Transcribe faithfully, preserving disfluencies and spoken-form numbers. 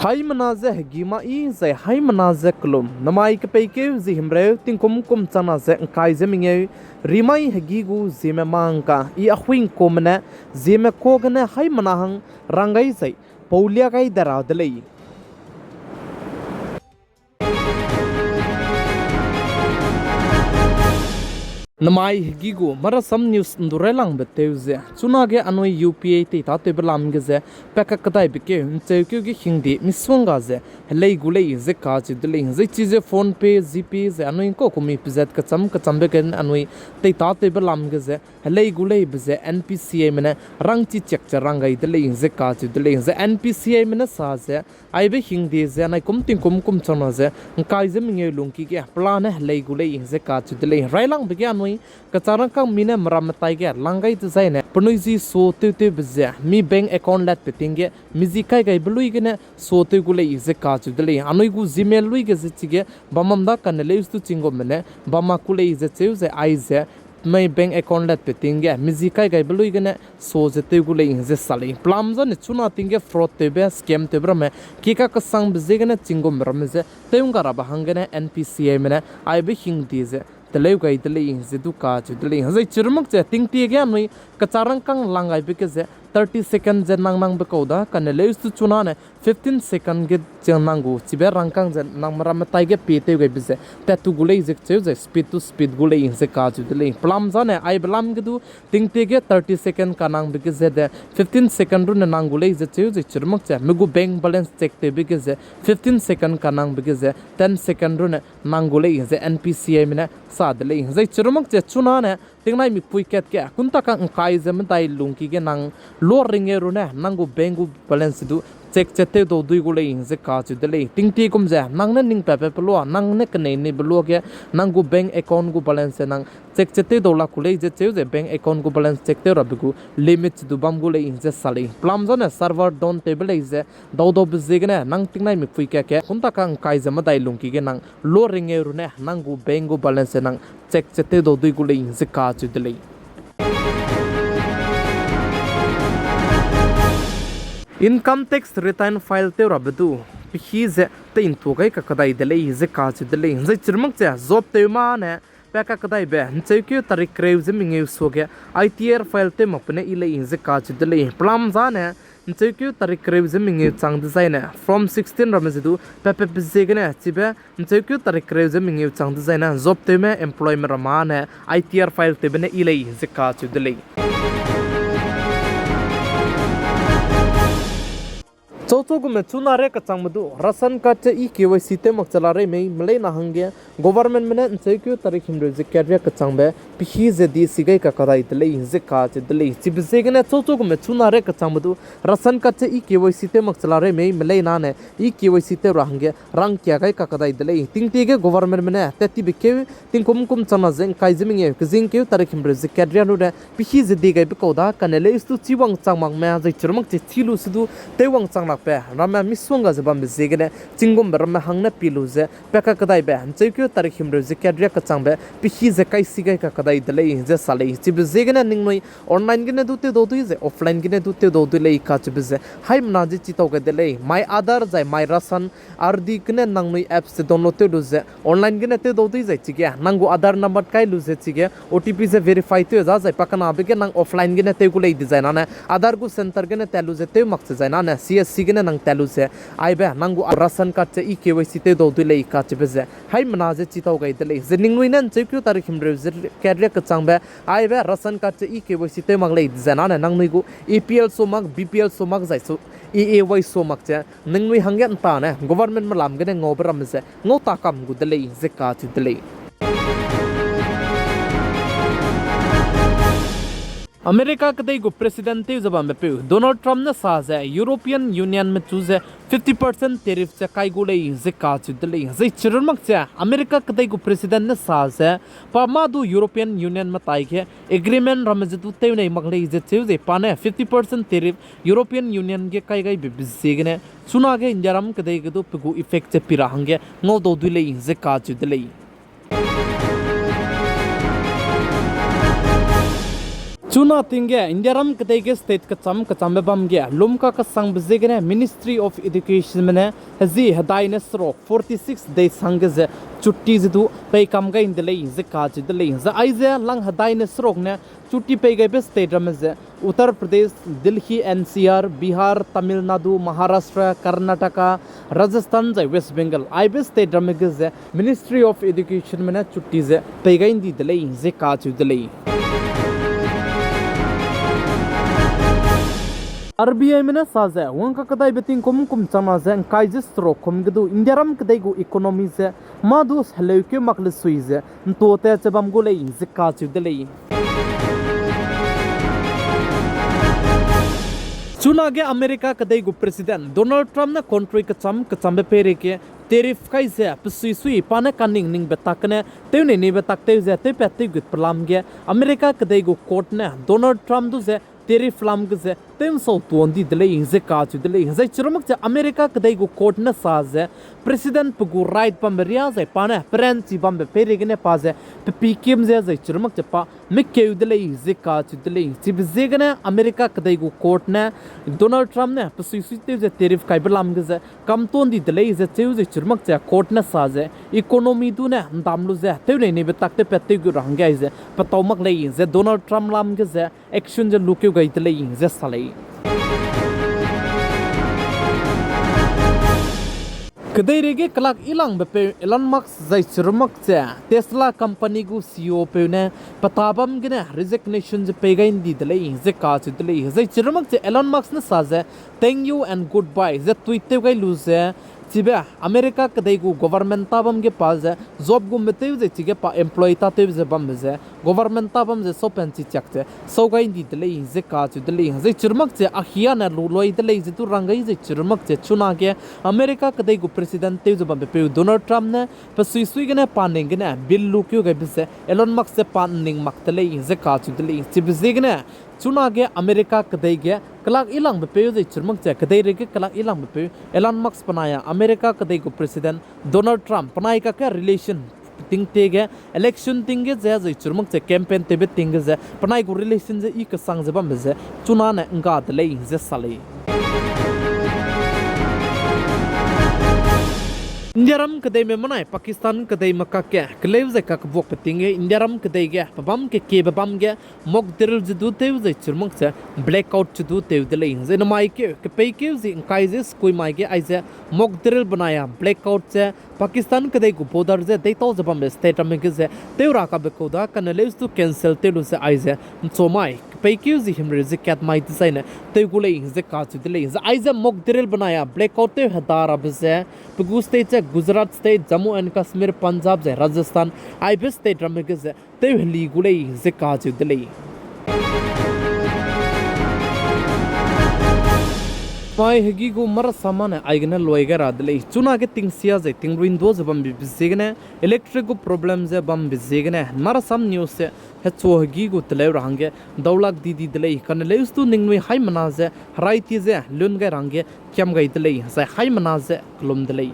Haimena ze hegî ma i zai haimena ze kelum. Namai kepeikeu zi himreu tingkum kum changna ze ngkai ze mengeu, rimai hegî gu zieme mangka i ahuingkume ne, zieme ka gene haimena hang rang gai zai, paulia gai de ra de lei. Namai hegî gu Marasam News ndu railangbe tew ze, chunage anui U P A teitatewbe lam ge ze, pa kakedaibe keu ncheukeu ge hingde misongga ze helei gu lei ze kacheu de lei. Zai chize PhonePe, GPay ze anui ngkau kumi pezat kecham kechambe ge anui teitatewbe lam ge ze helei gu leibe ze N P C Ime ne rangchi chiak ze rang gai de lei ze kacheu de lei. Zai N P C Ime ne sa ze, aibe hingde ze naikum tingkum kum changna ze ngkai ze mengeu lungki ge pelane helei gu lei ze kacheu de lei. Railangbe ge anui kechang rangkâng mi ne meramme tai ge lang gai dezaine penui zi sa tewtewbe ze mi bank account latbe ting ge mi zi kai gaibe lui gene sa tew gu lei ze kacheu de lei. Anui gu Gmail lui ge ze chige bam mam da kane leustu chinggumme ne bam mak ku lei ze cheu ze aize mei bank account latbe ting ge mi zi kai gaibe lui gene sa ze tew gu lei ze sa lei. Pelam zane chuna ting ge fraud tewbe, scam tewbe ramme kika kesangbe ziegene chinggumme ramme ze tew ngga rabe hanggene N P C Ime ne aibe hingde ze teleu gai de lei ze du kacheu de lei. Zai chirumak ze tingtie ge anui kechang rangkâng lang gaibe ge ze thirty second ze nang nangbe kau da kane leustu chuna ne fifteen second ge chiang nang gu chibe rangkâng ze nang meramme tai ge pie tew gaibe ze tat tu gu lei ze cheu ze speed to speed gu lei ze kacheu de lei. Pelam zane aibe lam ge du tingtie ge thirty second kanangbe ge ze de fifteen second runne nang gu lei ze cheu ze chirumak ze mi gu bank balance check tewbe ge ze fifteen second kanangbe ge ze ten second runne nang gu lei ze N P C Ime ne sa de lei. Zai chirumak ze chuna ne tingnai mipui kat ge kunta ka ngkai ze medai lungki ge nang lua ringeu rune nang gu bank gu balance du check che tew dau dui gu lei ze kacheu de lei. Tingtie gum ze nang ne ning patbe pelua, nang ne kenei neibe lua ge nang gu bank account gu balance ze nang check che tew dau lak ku lei ze cheu ze bank account gu balance check tew rabe gu limit du bam gu lei ze sa lei. Pelam zane server down tewbe lei ze dau daube ziegene nang tingnai mipui kat ge kunta ka ngkai ze medai lungki ge nang lua ringeu rune nang gu bank gu balance ze nang check che tew dau dui gu lei ze kacheu de lei. Income tax return file tew rabe du, pehî ze tei ntua gai kakadai de lei ze kacheu de lei. Zai chirumak ze job tew ma ne pa kakadaibe ncheukeu tarik kereu ze mengeu suage I T R file tew makbe ne i lei ze kacheu de lei. Pelam zane ncheukeu tarik kereu ze mengeu chang dezaine form sixteen ramme ze du pa pe pe ziegene chibe ncheukeu tarik kereu ze mengeu chang dezaine job tewme employment ramme ne I T R file tewbe ne i lei ze kacheu de lei. Chauchu gume chuna re kechangme du ration card ze e-K Y C tew mak che la rei mei meleina hangge governmentme ne ncheukeu tarik himreu ze katria kechangbe pehî ze di si gai kakadai de lei ze kacheu de lei. Chibe ziegene chauchu gume chuna re kechangme du ration card ze e-K Y C tew mak che la rei mei meleina ne e-K Y C tew ra hangge rangkia gai kakadai de lei. Tingtie ge governmentme ne tat tibe keu tingkum kum changna ze ngkai ze mengeu kezingkeu tarik himreu ze katria lu ne pehî ze di gaibe kau da kane leustu chi wangchang makme zai chirumak che chi lu se du tew wangchang lakbe ramme misongga ze bambe ziegene chinggumbe ramme hangne pie lu ze pa kakadaibe ncheukeu tarik himreu ze katria kechangbe pehî ze kai si gai kakadai de lei ze sa lei. Chibe ziegene ningnui online gene du tew dau dui zai offline gene du tew dau dui lei kacheube ze haimena ze chi tau gai de lei. My Aadhaar zai My Ration R D gene nangnui apps ze download tew lu ze online gene tew dau dui zai chige nang gu Aadhaar number kai lu ze chige O T P ze verify tew za zai pakenabe ge nang offline gene tew gu lei dezai nane Aadhaar gu centre gene tat lu ze tew mak che zai nane C S C gene nang tat lu ze aibe nang gu ration card ze e-K Y C tew dau dui lei kacheube ze haimena ze chi tau gai de lei. Ze ningnui ne ncheukeu tarik himreu ze katria kechangbe aibe ration card ze e-K Y C tew mak lei dezai nane nangnui gu A P L so mak, B P L so mak zai su A A Y so mak ze ningnui hangge ntane governmentme lam gene ngaube ramme ze ngau ta kam gu de lei ze kacheu de lei. America kedei gu president tew ze bambepeu Donald Trump ne sa ze European Unionme chu ze fifty percent tariff ze kai gu lei ze kacheu de lei. Zai chirun mak ze America kedei gu president ne sa ze pa mâ du European Unionme tai ge agreement ramme ze du tew nei mak lei ze cheu ze pa ne fifty percent tariff European Union ge kai gaibe be ziegene chunage Indiaram kedei ge du pe gu effect ze pi ra hangge ngau dau dui lei ze kacheu de lei. Chuna ting ge Indiaram kedei ge state kecham kechambe bam ge lum kakesangbe ziegene Ministry of Educationme ne hezi hedai ne seruk forty-six days hangge ze chutti ze du peikam gai de lei ze kacheu de lei. Zai aize lang hedai ne seruk ne chutti pei gaibe state ramme ze Uttar Pradesh, Delhi N C R, Bihar, Tamil Nadu, Maharashtra, Karnataka, Rajasthan zai West Bengal, aibe state ramme ge ze Ministry of Educationme ne chutti ze pei gai ndi de lei ze kacheu de lei. R B Ime ne sa ze wang kakedaibe tingkum kum changna ze ngkai ze seruk kum ge du Indiaram kedei gu economy ze mâ du heleukeu mak lesui ze ntuate che bam gu lei ze kacheu de lei. Chunage America kedei gu President Donald Trump ne country kecham kechambe peireige tariff kai ze pesuisui pa ne kaning ningbe tak gene tewnei neibe tak tew ze tewpat tewgut pelam ge America kedei gu court ne Donald Trump du ze tariff lam ge ze tewnsau tuan di de lei ze kacheu de lei. Zai chirumak ze America kedei gu court ne sa ze President pe gu right bambe riâ zai pa ne peranchi bambe peireigene pa ze pe pikim ze zai chirumak ze pa mekeu de lei ze kacheu de lei. Chibe ziegene America kedei gu court ne Donald Trump ne pesuisui tew ze tariff kaibe lam ge ze kamtuan di de lei ze cheu zai chirumak ze court ne sa ze economy du ne ndam lu ze tewnei neibe tak tewpat tewgut ra hangge aize petau mak lei ze Donald Trump lam ge ze action ze lukeu gai de lei ze sa lei. Kedeireige kelak yilangbe peu Elon Musk zai chirumak ze Tesla company gu C E O peu ne peta bam gene resignation ze pei gai ndi de lei ze kacheu de lei. Zai chirumak ze Elon Musk ne sa ze thank you and goodbye ze tweet tew gai lu ze chibe America kedei gu government ta bam ge pa ze job gumbe tew ze chige pa employee tâtew ze bambe ze government ta bam ze saupen chichiak ze sau gai ndi de lei ze kacheu de lei. Zai chirumak ze a hia ne lu loi de lei ze du rang gai zai chirumak ze chunage America kedei gu president tew ze bambe peu Donald Trump ne pesuisui gene pa ning gene bill lukeu gaibe ze Elon Musk ze pa ning mak de lei ze kacheu de lei. Chibe ziegene chunage America kedei ge kelak yilangbe peu zai chirumak ze kedeireige kelak yilangbe peu Elon Musk penai a America kedei gu president Donald Trump penai kakge relation ting te ge election ting ge ze zai chirumak ze campaign tewbe ting ge ze penai gu relation ze i kesang ze bambe ze chuna ne ngga de lei ze sa lei. Indiaram kedeime menai Pakistan kedeime kakge keleu zai kakebuakbe ting ge Indiaram kedei ge pebâm kekiebe bam ge mock drill ze du tew zai chirumak ze blackout ze du tew de lei. Zai namai keu kepeikeu zi ngkai ze skui mai ge aize mock drill benai a blackout ze Pakistan kedei gu border ze deitau ze bambe state ramme ge ze tew ra kabe kau da kane leus du cancel tew lu ze aize nchomai kepeikeu zi himreu ze kat mai dezaine tew gu lei ze kacheu de lei. Zai aize mock drill benai a blackout tew heda rabe ze pe gu state ze Gujarat State, Jammu and Kashmir, Punjab zai Rajasthan aibe state ramme ge ze tew heli gu lei ze kacheu de lei. Mai hegî gu marasam â ne aigene loi gai ra de lei. Chunage tingsia zai tingrui nduâ ze bambe ziegene electric gu problem ze bambe ziegene marasam news ze hechua hegî gu teleu ra hangge daulak di di de lei. Kane leus du ningnui haimena ze herai ti ze lun gai ra hangge kiam gai de lei, zai haimena ze kelum de lei.